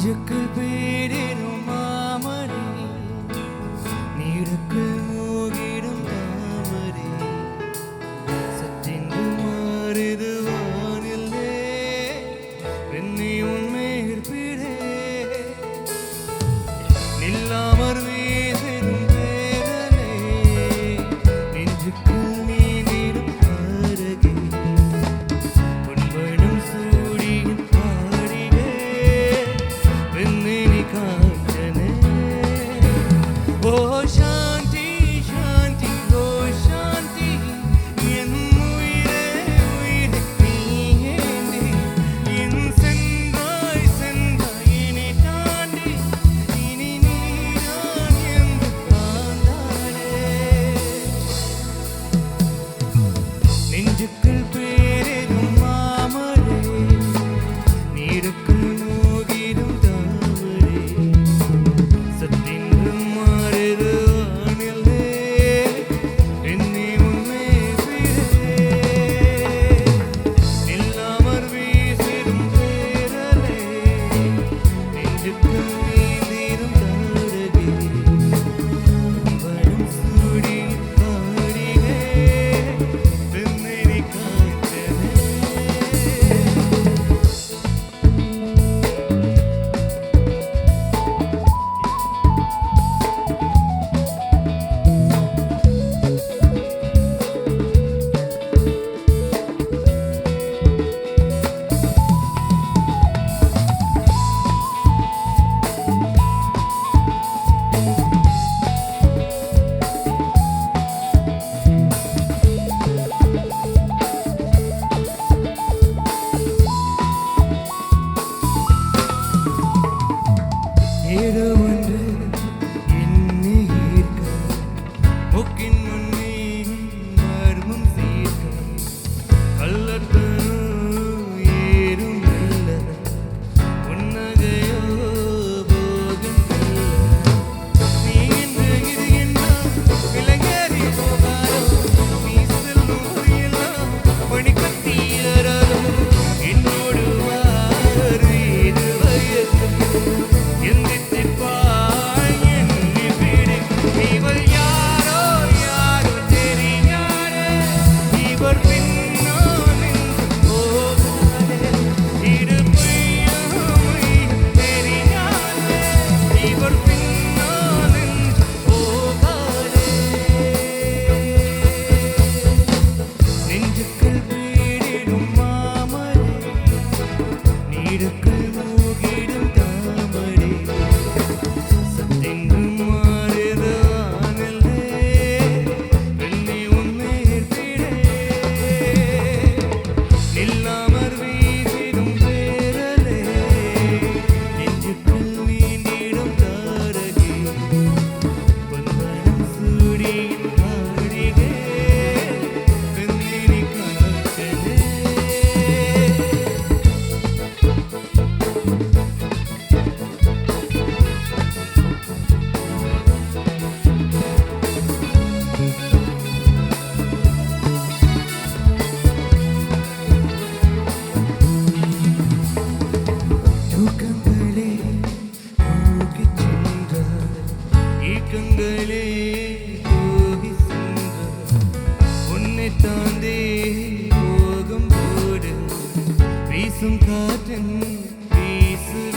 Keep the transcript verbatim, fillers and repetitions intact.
Jukul pede no mamare, ni rukul mugirum tamare. Satin dumare duanile, venne un mer pide. Nilamar vise dum perale, ninjukul ni nirum arage. Unbanum sudi arige, venne ni kantene. Oh Shanti, Shanti, oh Shanti, en muire, muire, ni ende, en sendai, sendai, ni tandi, ni, ni, ni, ni, ni, andale. Ninjukul pede dum mamare, ni rukul mugirum tamare. Satin dumare duanile, venne un mer pide. Nilamar vise dum perale, ninjukul ni nirum arage. Unbanum sudi arige, venne ni kantene. Eda wandre inni hirka, mokin manni marmum zirka, kallatanu yerum illa, unnagayo bogan illa. Tukang bale, tukang cindra, ikang gale, tuhi sindra, unne tande, bogam boda, bisum katen, bisum